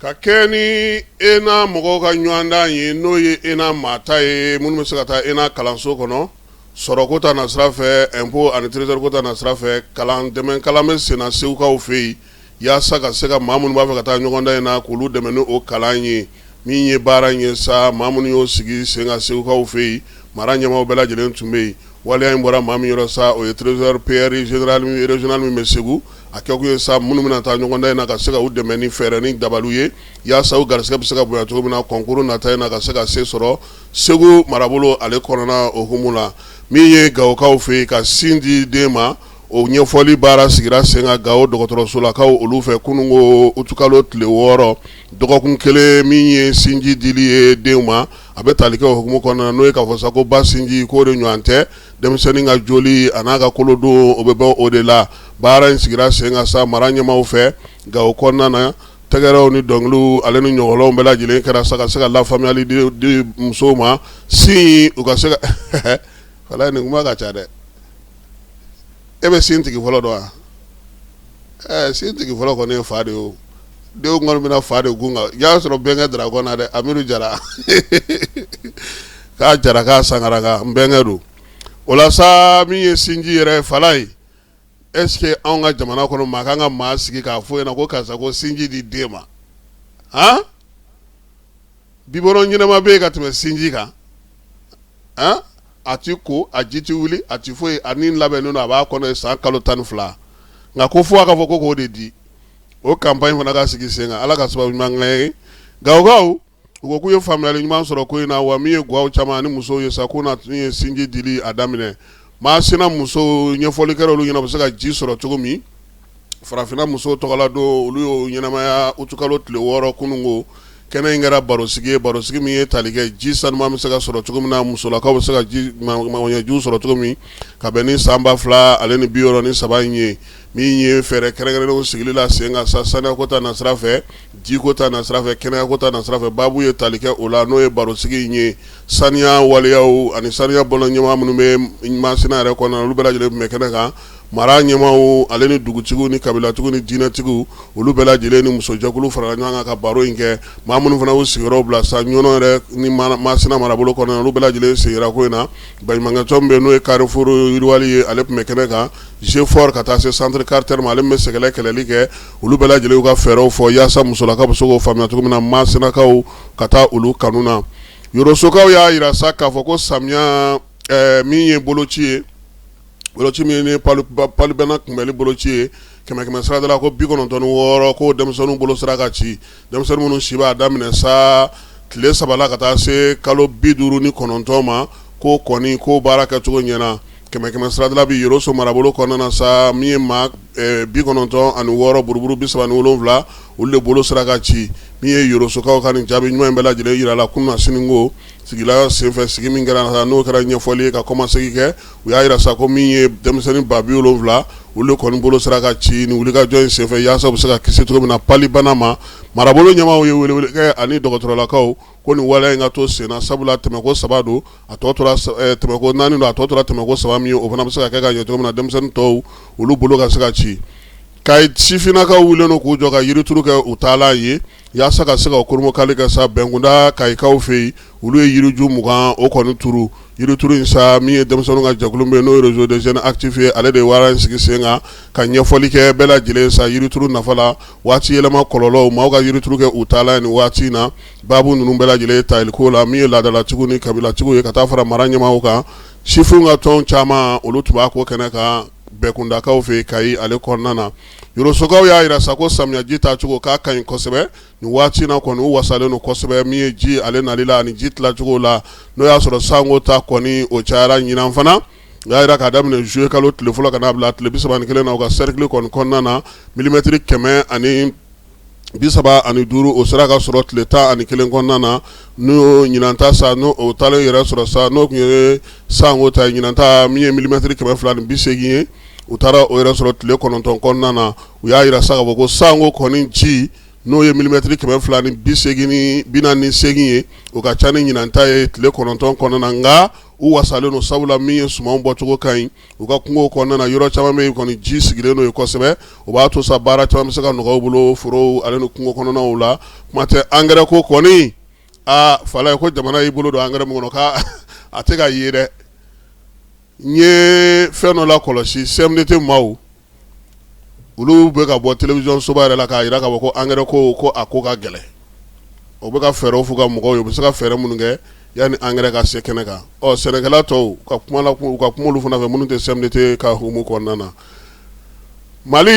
Ka kɛ ni ENA mɔgɔw ka ɲɔgɔndan ye, n'o ye ENA maa ta ye, minnu bɛ se ka taa ENA kalanso kɔnɔ, sɔrɔko ta nasira fɛ, impôt ani trésor ko ta nasira fɛ, kalan dɛmɛ kalan bɛ senna Segukaw fɛ yen, yaasa ka se ka maa minnu b'a fɛ ka taa ɲɔgɔndan in na, k'olu dɛmɛ ni o kalan ye. Min ye baara in ye sa, maa minnu y'o sigi sen kan Segukaw fɛ yen, mara ɲɛmaaw bɛɛ lajɛlen tun bɛ yen. Waleya in bɔra maa min yɔrɔ sa, o ye trésor PR général régional min bɛ Segu. A kɛkun ye sa, minnu bɛna taa ɲɔgɔndan in na, ka se ka u dɛmɛ ni fɛɛrɛ ni dabaliw ye, yaasa u garisɛgɛ bɛ se ka bonya cogo min na concours nata in na, ka se ka se sɔrɔ Segu marabolo ale kɔnɔna o hukumu la. Min ye Gawokaw fɛ yen, ka sin di den ma, o ɲɛfɔli baara sigira sen kan Gawo dɔgɔtɔrɔsolakaw olu fɛ kununko utukalo tile 6, dɔgɔkun kelen min ye sinji dili ye denw ma. A bɛ tali kɛ o hukumu kɔnɔna na, n'o ye k'a fɔ sa ko ba sinji k'o de ɲɔgɔn tɛ denmisɛnnin ka joli a n'a ka kolodon, o bɛ bɔ o de la. Baara in sigira sen kan sa mara ɲɛmaaw fɛ Gawo kɔnɔna na. Tɛgɛrɛw ni dɔnkiliw ale ni ɲɔgɔlɔnw bɛɛ lajɛlen kɛra sa ka se ka lafaamuyali di musow ma sin u ka se ka. Walayi, nin kuma ka ca dɛ. E bɛ sin tigi fɔlɔ dɔn wa? Sin tigi fɔlɔ kɔni ye fa de ye o. Denw kɔni bɛna fa de kun kan. Y'a sɔrɔ bɛnkɛ dara na dɛ, Amidu Jara k'a jara k'a sankaraka n bɛnkɛ don. O la sa, min ye sinji yɛrɛ fala ye, est-ce que anw ka jamana kɔnɔ, maa kan ka maa sigi k'a fɔ ɲɛna ko karisa ko sinji di den ma? Han, biberon ɲɛnama bɛ yen ka tɛmɛ sinji kan? Han, a ti ko, a ji ti wuli, a ti foyi, a ni labɛnnen don, a b'a kɔnɔ san kalo 12. Nka ko fo a ka fɔ ko k'o de di, o campagne fana ka sigi sen kan. Ala ka sababu ɲuman k'an ye. Gawokaw, u ko k'u ye faamuyali ɲuman sɔrɔ ko in na. Wa min ye gaw caman ani musow ye sa, k'u na tun ye sinji dili a daminɛ. Masina musow, ɲɛfɔli kɛra olu ɲɛna u bɛ se ka ji sɔrɔ cogo min. Farafinna musow tɔgɔla don, olu y'o ɲɛnamaya utukalo tile 6 kununko. Kɛnɛ in kɛra barosigi ye, barosigi min ye tali kɛ ji sanuman bɛ se ka sɔrɔ cogo min na, musolakaw bɛ se ka ji magoɲɛjiw sɔrɔ cogo min, ka bɛn ni san 2063 in ye. Min ye fɛɛrɛ kɛrɛnkɛrɛnnenw sigili la sen kan sa, saniyako ta nasira fɛ, jiko ta nasira fɛ, kɛnɛyako ta nasira fɛ, baabu ye tali kɛ o la, n'o ye barosigi in ye. Saniya waleyaw ani saniya bɔlɔn ɲɛmaa minnu bɛ Masina yɛrɛ kɔnɔna, olu bɛɛ lajɛlen tun bɛ kɛnɛ kan. Mara ɲɛmaaw ale ni dugutigiw ni kabilatigiw ni diinɛtigiw, olu bɛɛ lajɛlen ni musojɛkulu farala ɲɔgɔn kan ka baro in kɛ. Maa minnu fana y'u sigiyɔrɔ bila sa Ɲɔnɔ yɛrɛ ni Masina marabolo kɔnɔna, olu bɛɛ lajɛlen sen yera ko in na. Baɲumankɛtɔn min bɛ, n'o ye Carrefour yiriwali ye, ale tun bɛ kɛnɛ kan. Gefor ka taa se Centre Carter ma, ale min bɛ sɛgɛlɛ kɛlɛli kɛ, olu bɛɛ lajɛlen y'u ka fɛɛrɛw fɔ yaasa musolakaw bɛ se k'o faamuya cogo min na, Masinakaw ka taa olu kanu na. Yorosokaw y'a jira sa k'a fɔ ko samiya min ye boloci ye, boloci min ye palubana kunbɛnli boloci ye, kɛmɛ kɛmɛ sarada la ko 96, ko denmisɛnninw bolo sera ka ci, denmisɛnnin minnu si b'a daminɛ sa tile 3 la ka taa se kalo 59 ma. Ko kɔni ko baara kɛcogo ɲɛna. Kɛmɛ kɛmɛ sarada la bi, Yoroso marabolo kɔnɔna na sa, min ye maa 96 buruburu 37, olu de bolo sera ka ci. Min ye Yorosokaw ka nin jaabi ɲuman in bɛɛ lajɛlen jira la kunasini ko sigila senfɛ, sigi min kɛra, n'o kɛra ɲɛfɔli ye ka kɔmasegin kɛ, u y'a jira sa ko min ye denmisɛnnin 70,000, olu de kɔni bolo sera ka ci nin wulikajɔ in senfɛ, yaasa u bɛ se ka kisi cogo min na palibana ma. Marabolo ɲɛmaaw ye welewele kɛ ani dɔgɔtɔrɔlakaw ko nin waleya in ka to senna, sabula tɛmɛko 3 don, a tɔ tora tɛmɛko 4 don, a tɔ tora tɛmɛko 3 min ye, o fana bɛ se ka kɛ ka ɲɛ cogo min na, denmisɛnnin tɔw olu bolo ka se ka ci. Kayi sifinnakaw wulilen don k'u jɔ ka yirituru kɛ u taalan ye, yaasa ka se ka kurunbonkari kɛ sa. Bɛnkunda Kayikaw fɛ yen, olu ye yiriju 20 o kɔni turu. Yirituru in sa, min ye denmisɛnninw ka jɛkulu bɛ, n'o ye Réseau des jeunes actifs ye, ale de ye wara in sigi sen kan ka ɲɛfɔli kɛ bɛɛ lajɛlen sa yirituru nafa la, waati yɛlɛma kɔlɔlɔw, maaw ka yirituru kɛ u taalan ye nin waati in na. Baabu ninnu bɛɛ lajɛlen tali ko la, min ye laadalatigiw ni kabilatigiw ye, ka taa fara mara ɲɛmaaw kan, sifinw ka tɔn caman, olu tun b'a ko kɛnɛ kan Bɛnkundakaw fɛ Kayi ale kɔnɔna na. Yorosokaw y'a jira sa ko samiyaji taacogo k'a ka ɲi kosɛbɛ nin waati na kɔni, u wasalen don kosɛbɛ min ye ji ale nali la ani ji tilacogo la, n'o y'a sɔrɔ sanko ta kɔni o cayara ɲinan fana. U y'a jira k'a daminɛ juillet kalo tile fɔlɔ ka n'a bila tile 31 na, u ka cercle kɔni kɔnɔna na, milimɛtiri 135, o sera ka sɔrɔ tile 11 kɔnɔna na. N'o ɲinan ta sa, n'o o taalen yɛrɛ sɔrɔ sa, n'o tun ye sanko ta ye, ɲinan ta min ye milimɛtiri 280 ye, u taara o yɛrɛ sɔrɔ tile 9 kɔnɔna na. U y'a jira sa k'a fɔ ko sanko kɔni ji, n'o ye milimɛtiri 280 ni 48 ye, o ka ca ni ɲinan ta ye tile 9 kɔnɔna na. Nka U wasalen don, sabula min ye sumanw bɔcogo ka ɲi u ka kungo kɔnɔna na, yɔrɔ caman bɛ yen kɔni ji sigilen don yen kosɛbɛ. O b'a to sa baara caman bɛ se ka nɔgɔya u bolo forow ale ni kungo kɔnɔnaw la. Kuma tɛ angɛrɛ ko kɔni, aa Falaye, ko jamana y'i bolo don angɛrɛ min kɔnɔ k'a a tɛ ka ye dɛ. N ye fɛn dɔ la kɔlɔsi, CMDT maaw, olu bɛ ka bɔ télévision soba yɛrɛ la k'a jira k'a fɔ ko angɛrɛ ko, ko a ko ka gɛlɛn. O bɛ ka fɛɛrɛw f'u ka mɔgɔw ye, u bɛ se ka fɛɛrɛ minnu kɛ yanni angɛrɛ ka se kɛnɛ kan. Ɔ sɛnɛkɛla tɔw ka kuma la, u ka kuma olu fana fɛ minnu tɛ CMDT ka hukumu kɔnɔna na. Mali